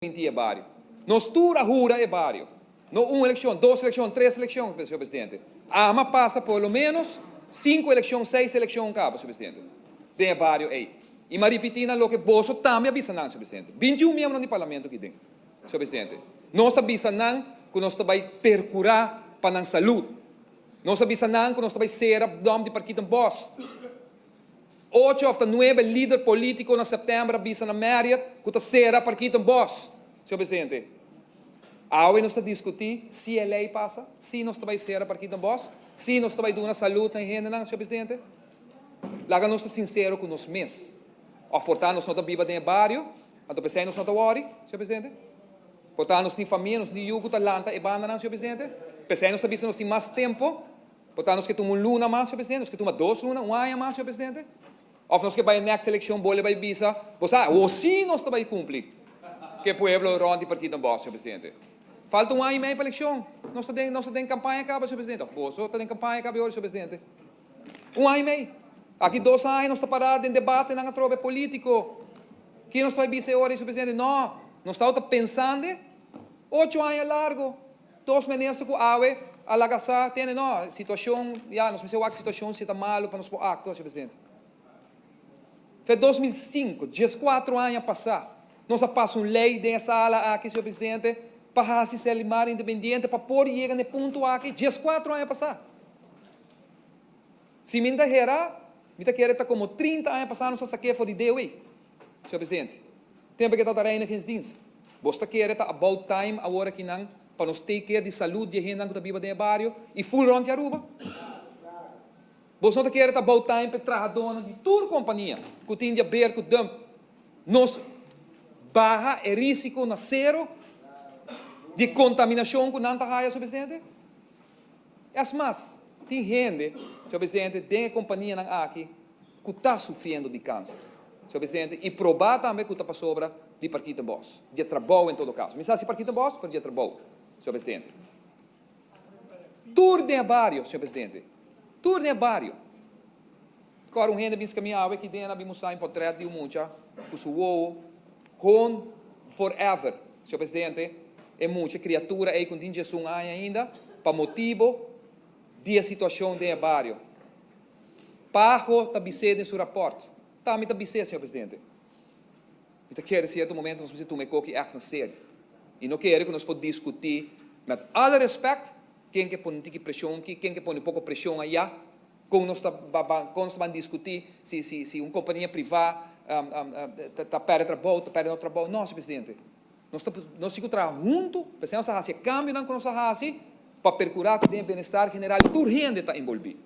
Minti e bario. Nos tur a hura e bario. No un eleccion, dos eleccion, tres eleccion, señor presidente. Ami a pasa por lo menos cinco eleccion, seis eleccion caba, señor presidente, den e bario ey. Y mi a ripiti nan loke boso tambe a bisa nan, señor presidente. 21 miembro di parlamento aki den, señor presidente. Nos a bisa nan cu nos ta bay percura pa nan salud. Nos a bisa nan cu nos ta bay cera dump di Parkietenbos. Ocho of ta nuebe lider politico na september a bisa na Marriott cu ta cera Parkietenbos, señor presidente. Awe nos ta discuti si e ley pasa, si nos ta bay cera Parkietenbos, si nos ta bay duna salud na e hendenan, señor presidente. Laga nos ta sincero cu nos mes. Of por ta nos no ta biba den e bario, anto p'esey nos no ta worry, señor presidente? Por ta nos tin famia, nos tin yu cu ta lanta e bandanan, señor presidente? P'esey nos ta bisa nos tin mas tempo. Por ta nos ke tuma un luna mas, señor presidente? Nos ke tuma dos luna, un aña mas, señor presidente? Of nos ke bai e next eleccion bole bai bisa, bo sa, o si nos ta bai cumpli ke pueblo rond di Parkietenbos, señor presidente? Falta un aña y mei pa eleccion. Nos ta den campaña caba, señor presidente. Of boso ta den campaña caba ahora, señor presidente. Un aña y mei. Aki 2 aña nos ta para den debate nan atrobe politico. Ki nos ta bai bisa ahora, señor presidente? No, nos ta pensando 8 aña largo. Dos minister cu awe a laga sa tene no situacion ya nos mester wak situacion si ta malo pa nos por actua, señor presidente. For 2005, 14 aña pasa, nos a pasa un ley den sala aki, señor presidente, pa haci Serlimar independiente, pa por yega na e punto aki, 14 aña pasa. Si mi ta hera, mi ta kere ta como 30 aña pasa nos a saca for di DOW, señor presidente. Tempo cu ta Reinigingsdienst. Bo ta kere ta about time awor aki nan pa nos take care di salud di hende cu ta biba den bario y full rond Aruba? Bo no ta kere ta about time pa trahador di tur compania cu tin di haber cu dump. Nos baha e risico na cero di contaminacion cu nan ta haya, señor presidente? Es mas, tin hende, señor presidente, den compania nan aki cu ta sufriendo di cancer, señor presidente, y proba tambe cu ta pasobra di Parkietenbos, di trabou en todo caso. Mi sa si Parkietenbos, pero di trabou, señor presidente. Tur den bario, señor presidente. Tur den bario. Awor un hende bin caminda aki den a bin mustra un portret di un mucha, cu su wowo, gewoon forever, señor presidente, e mucha criatura ey cu tin 11 aña ainda, pa motibo di e situacion den bario. PAHO ta bis'e den su rapport. Ta, mi ta bis'e, señor presidente. Mi ta kere cierto momento nos mester tuma e cos aki echt na serio. Y no kere cu nos por discuti, met alle respect, ken ke pone tiki presion aki, ken ke pone poco presion aya, con nos ta discuti si un compania priva ta perde trabou, ta perde trabou. No, señor presidente. Nos ta traha hunto, pa nos haci cambio cu nos haci, pa percura cu tin bienestar general, tur hende ta envolvi.